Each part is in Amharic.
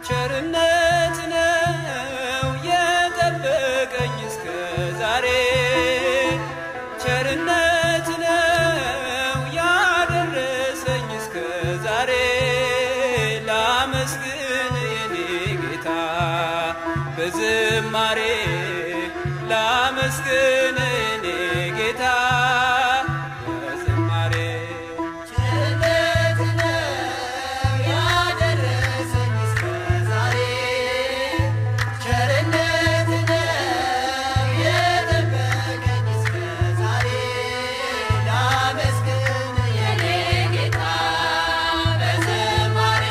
ቸርነት ነው የጠበቀኝ እስከ ዛሬ፣ ቸርነት ነው ያደረሰኝ እስከ ዛሬ። ላመስግን የኔ ጌታ በዝማሬ፣ ላመስግን የኔ ጌታ በዝማሬ። ቸርነት ነው ያደረሰኝ እስከ ዛሬ፣ ቸርነት ነው የጠበቀኝ እስከ ዛሬ። ላመስግን የኔ ጌታ በዝማሬ፣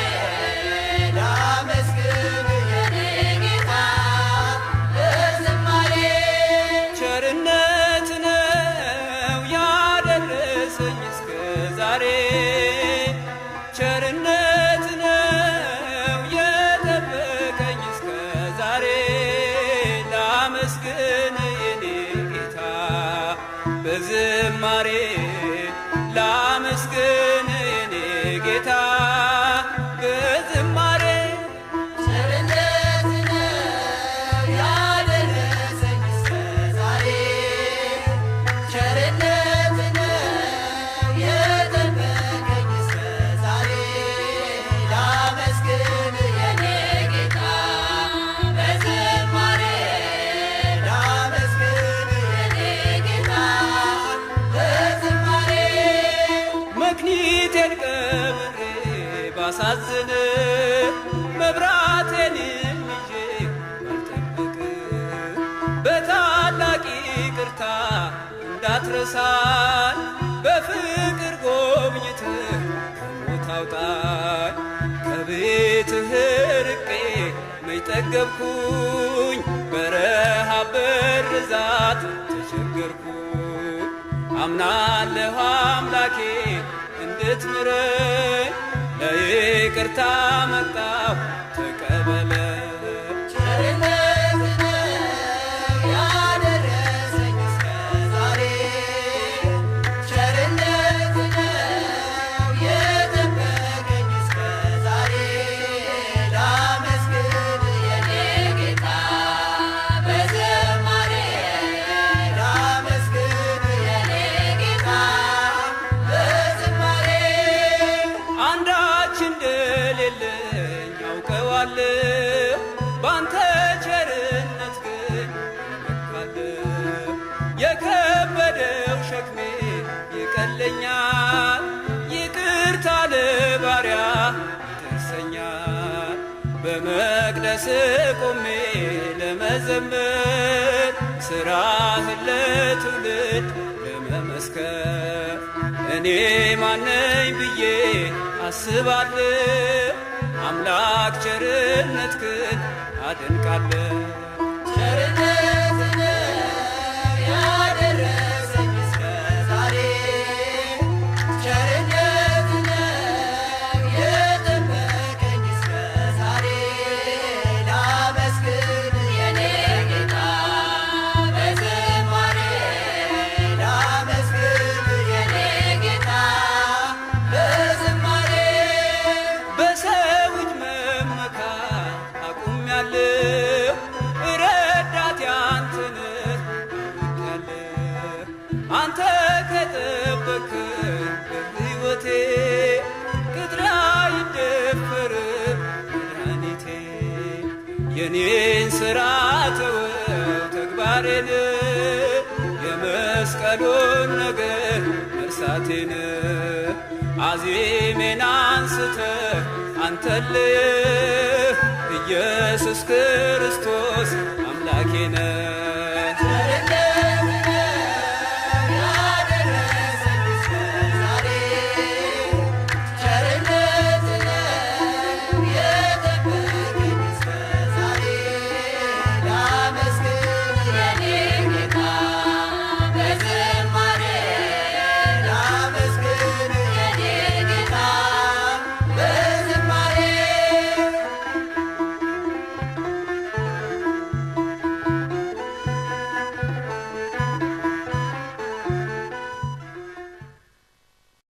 ላመስግን የኔ ጌታ በዝማሬ። ቸርነት ነው ያደረሰኝ እስከ ዛሬ፣ ቸርነት ነው የጠበቀኝ እስከ ዛሬ። ላመስግን የኔ ጌታ በዝማሬ፣ ላመስግን የኔ ጌታ በዝማሬ። ቸርነት ነው ያደረሰኝ እስከ ዛሬ፣ ቸርነት ነው የጠበቀኝ እስከ ዛሬ። ላመስግን የኔ ጌታ በዝማሬ፣ ላመስግን የኔ ጌታ በዝማሬ። መክኒቴን ቀብሬ ባሳዝን፣ መብራቴንም ይዤ ባልጠብቅ፣ በታላቅ ይቅርታ እንዳትረሳኝ በፍቅር ጎብኝተህ ከሞት አውጣኝ። ከቤትህ ርቄ መች ጠገብኩኝ፣ በረሃብ በርዛት ተቸገርኩኝ። አምናለሁ አምላኬ እንድትምረኝ፣ ለይቅርታ መጣሁ ተቀበለኝ። ቸርነት ነው ያደረሰኝ እስከ ዛሬ፣ ቸርነት ነው የጠበቀኝ እስከ ዛሬ። ላመስግን የኔ ጌታ በዝማሬ፣ ላመስግን የኔ ጌታ በዝማሬ። አንዳች እንደሌለኝ አውቀዋለሁ፣ ባንተ ቸርነት ግን እመካለሁ። የከበደው ሸክሜ ይቀለኛል፣ ይቅርታ ለባሪያ ይደርሰኛል። በመቅደስ ቆሜ ለመዘመር፣ ስራህን ለትውልድ ለመመስከር፣ እኔ ማነኝ ብዬ አስባለሁ። አምላክ ቸርነትህን አደንቃለሁ። ቸርነት ነው ያደረሰኝ እስከ ዛሬ፣ ቸርነት ነው የጠበቀኝ እስከ ዛሬ። ላመስግን የኔ ጌታ በዝማሬ፣ ላመስግን የኔ ጌታ በዝማሬ። በሰው እጅ መመካት አቁሜያለሁ፣ ረዳቴ አንተ ነህ አውቄያለሁ። አንተ ከጠበቅከኝ በሕይወቴ ቅጥሬ አይደፈርም መድኃኒቴ። የኔን ሥራ ተወው ተግባሬን፣ የመስቀሉን ነገር መርሳቴን። አዚሜን አንስተህ አንተን ልይህ፣ ኢየሱስ ክርስቶስ አምላኬ ነህ።